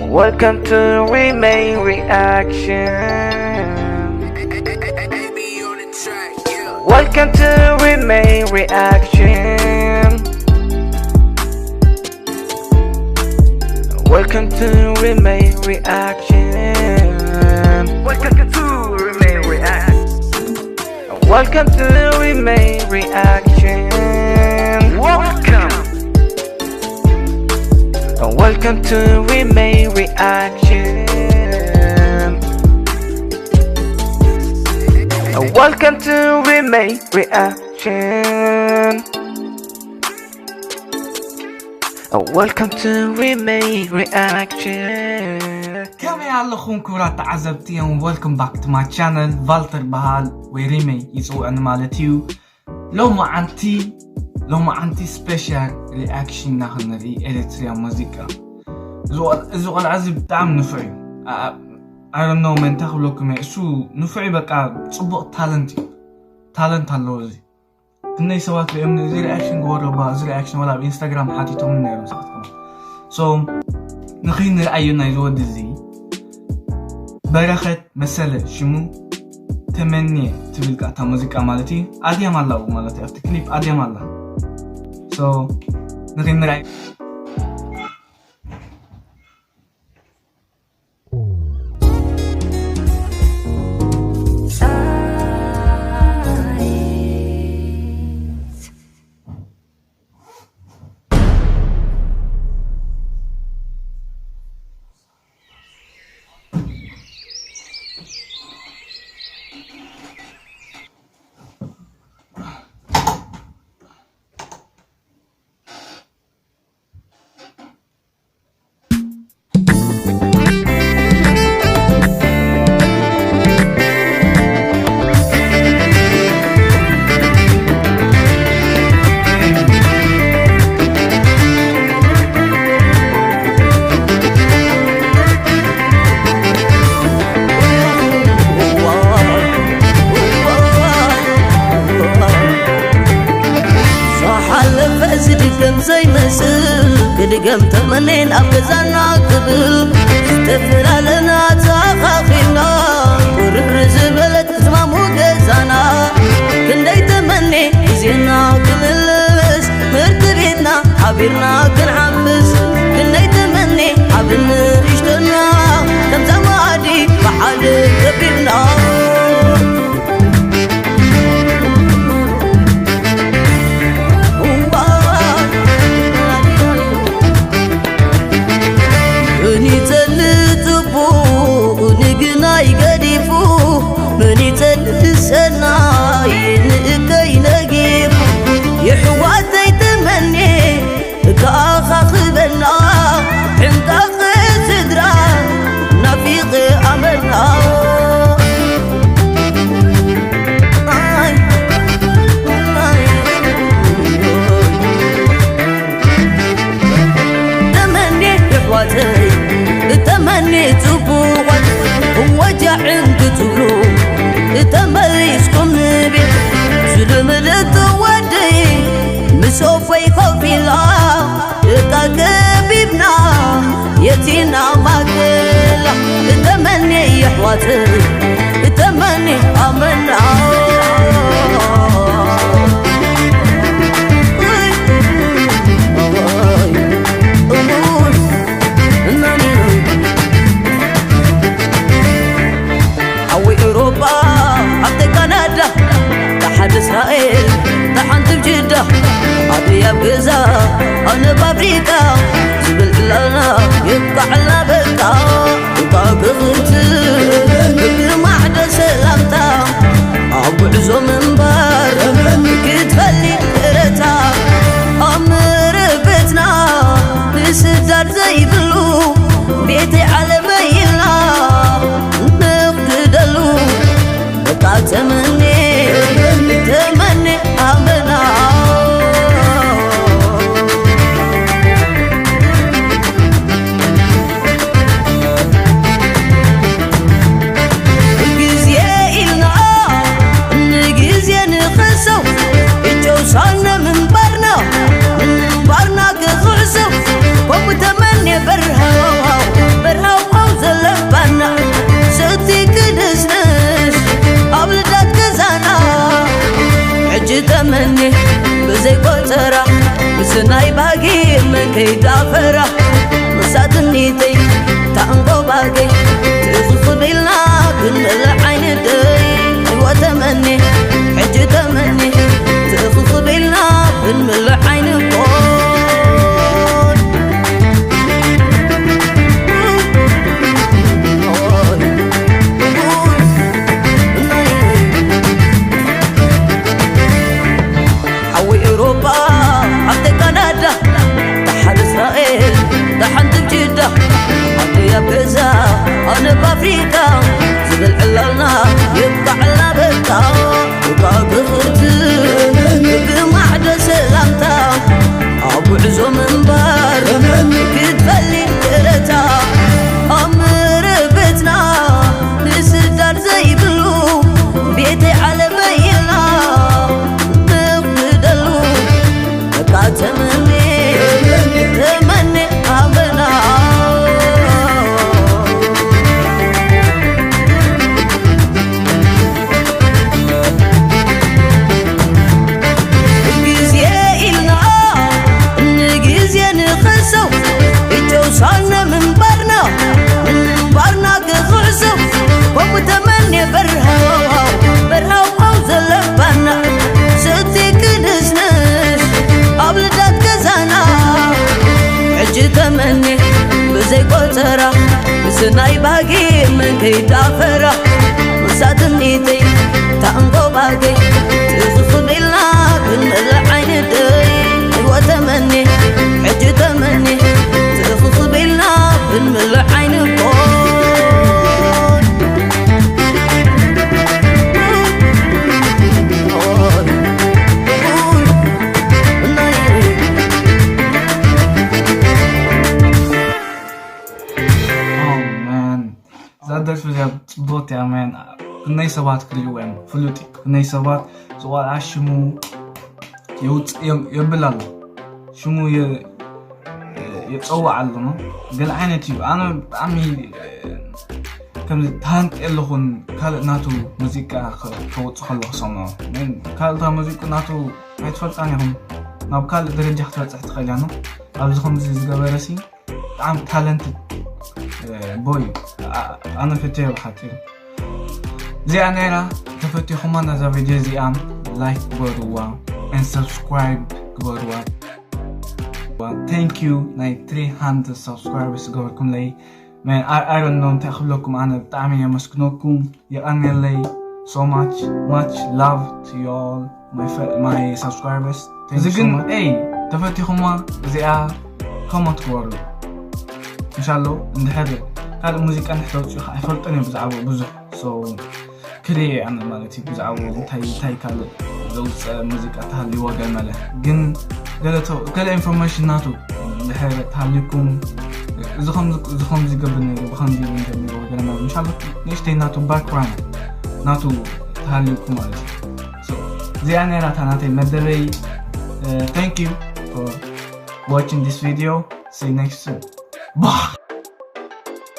Welcome to Remake Reaction. Welcome to Remake Reaction. Welcome to Remake Reaction. Welcome to Remake Reaction. Welcome to Remake Reaction. Welcome. Welcome to Remake Reaction. Welcome to Remake Reaction. Welcome to Remake Reaction. ከመይ ኣለኹም ክቡራት ተዓዘብቲ? And welcome back to my channel. ቫልተር በሃል ወይ ሪመይ ይጽውዕኒ ማለት እዩ። ሎማዓንቲ ሎማዓንቲ ስፔሻል ሪኣክሽንና ክንርኢ ኤሪትሪያ ሙዚቃ። እዚ ቆል- እዚ ቆልዓ እዚ ብጣዕሚ ንፉዕ እዩ። ኣረኖ መን እንታይ ክብለኩም እየ፣ እሱ ንፉዕ እዩ። በቃ ጽቡቕ ታለንት እዩ። ታለንት ኣለዎ። እዚ ክንደይ ሰባት ሪኦም እዚ ሪኣክሽን ግበሩ ባ፣ እዚ ሪኣክሽን ወላ ኣብ ኢንስታግራም ሓቲቶም ነይሮም ሰባት። ሶ ንኽንርኣዮ ናይዚ ወዲ እዚ በረኸት መሰለ ሽሙ። ተመንየ ትብል ቃታ ሙዚቃ ማለት እዩ። ኣድያም ኣላ ማለት እዩ። ኣብቲ ክሊፕ ኣድያም ኣላ። ሶ ንኽንርኣዮ። ዝሓለፈ ዝድገም ዘይመስል ክድገም ተመኔን ኣብ ገዛና ክብል ዝተፈላለና ተኻኺብና ቁርር ዝበለት ዝማሙ ገዛና ክንደይ ተመኔ ግዜና ክምልስ ምርትቤትና ሓቢርና ክንሓምስ ክንደይ ተመኔ ኣብ ንእሽቶና ከምዛ ማዕዲ ብሓደ ከቢብና መን ይጸልእ ጽቡቕ ንግናይ ገዲፉ መን ይጸልእ ሰናይ ንእከይ ነጊፉ የሕዋተይ ተመኔ ከኣኻኽበና ሕንቃቕ ስድራ ናፊቐ ኣመና ኣይ፣ ኣይ፣ ተመኔ የሕዋተይ እተመኔ ጽቡቓት ወጃዕን ክትብሉ እተመሊስኩም ንቤት ዝልምደት ወደይ ምስ ኦፎይ ኮፍ ኢላ እታ ከቢብና የቲና ማገላ እተመኔ የሕዋተይ እተመኔ ኣመና ሓወይ ኤውሮጳ ኣብቲ ካናዳ፣ እታ ሓደ እስራኤል፣ እታ ሓንቲ ኣብ ጅዳ፣ ኣደይ ኣብ ገዛ፣ ኣነ ኣብ ኣፍሪቃ ዝብል ዕላልና ይብቃዓልና በቃ። እንኳ ክኽትል ብማዕዶ ሰላምታ ኣብ ጉዕዞ ምንባር ክትፈሊ ክእለታ ኣብ መረበትና ምስዳድ ዘይብሉ ቤተይ ዓለመይ ኢልና ንኽደሉ በቃ ተመኔ ተመኔ ኣመና ግዜ ኢልና ንግዜ ንኸሰው እጨውሳና ምንባርና ምንባርና ክኽዕሰው ከምኡ ተመኔ በር ራ ምሳትኒተይ ታንጎባገይ ትኽኽብ ኢልና ክንምልእ ዓይንደይ። እወ ተመኔ፣ ሕጂ ተመኔ ትኽኽብ ኢልና ክንምልእ ዓይንኮን። ሓወይ ኤውሮጳ፣ ሓፍተይ ካናዳ፣ ደሓን እስራኤል፣ ደሓን ትብጅዳ፣ ሓፍተይ ኣብ ገዛ፣ ኣነ ኣብ ኣፍሪቃ፣ ዝብል ዕላልና ይብቃዕልና በቃ። እባ ክኽርቲ ብማዕዶ ሰላምታ፣ ኣብ ጉዕዞ ምንባር ክትፈሊ ክእለታ፣ ኣብ መረበትና ምስዳድ ዘይብሉ፣ ቤተይ ዓለመይ ኢልና ንኽደሉ። በቃ ተመኔ፣ ተመኔ ኣበና። ግዜ ኢልና ንግዜ ንኸሰው፣ እጨው ሳነ ምንባርና፣ ንምንባርና ክኽዕሶ፣ ከምኡ ተመኔ በርሃው፣ በርሃው ዘለባና፣ ስቲ ክንስንስ ኣብ ልዳት ገዛና። ሕጂ ተመኔ ብዘይ ቆጸራ፣ ምስ ናይ ባጊ መን ከይዳፈራ፣ ምሳትኒተይ ታንጎባገይ ትኽኽብ ኢልና ክንምልእ ዓይንደይ። እወ ተመኔ፣ ሕጂ ተመኔ ትኽኽብ ኢልና ክንምልእ ዓይንኮን። እዛ ደርፊ እዚኣ ጽቡቕቲ እያ man። ክንደይ ሰባት ክርእይዋ እዮም፣ ፍሉጥ እዩ። ክንደይ ሰባት እዚ ቆልዓ ሽሙ የውጽእ የም- የብል ኣሎ፣ ሽሙ የ- የጸውዕ ኣሎ ነው። ገለ ዓይነት እዩ። ኣነ ብጣዕሚ ከምዚ ተሃንቀ ኣለኹን ካልእ ናቱ ሙዚቃ ከ- ከወጽእ ከሎ ክሰምዖ። Men ካልእታ ሙዚቃ ናቱ ኣይትፈልጣን ኢኹም፣ ናብ ካልእ ደረጃ ክትበጽሕ ትኽእል እያ ነው። ኣብዚ ከምዚ ዝገበረ ሲ ብጣዕሚ talented boy። ኣነ ፈትዮ ብሓፂሩ እዚኣ ነይራ። ተፈቲኹማ ነዛ ቪድዮ እዚኣ ላይክ ግበርዋ and subscribe ግበርዋ። Thank you ናይ three hundred subscribers ዝገበርኩምለይ። Man, I, I don't know እንታይ ክብለኩም፣ ኣነ ብጣዕሚ የመስግነኩም። የቐንየለይ። So much much love to you all my, fe- my subscribers. Thank you so much. Hey, ተፈቲኹማ እዚኣ comment ግበሩ። እንሻሎ እንድሕር ካልእ ሙዚቃ እንድሕር ተውፅኡ ከዓ ኣይፈልጦን እየ ብዛዕባ ብዙሕ። So ክርኢ ኣነ ማለት እዩ ብዛዕባ እንታይ እንታይ ካልእ ዘውፅእ ሙዚቃ ተሃልይዎ ገመለ ግን ገለ ተ- ገለ ኢንፎርሜሽን ናቱ እንድሕር ተሃልይኩም እዚ ከም እዚ ከም ዝገብር ነይሩ ብከምዚ ገይሩ ገለ ማለት እንሻሎ ንእሽተይ ናቱ ባክግራውንድ ናቱ ተሃልይኩም ማለት እዩ። So እዚኣ ነይራ እታ ናተይ መደበይ። Thank you for watching this video. See you next soon. Bye.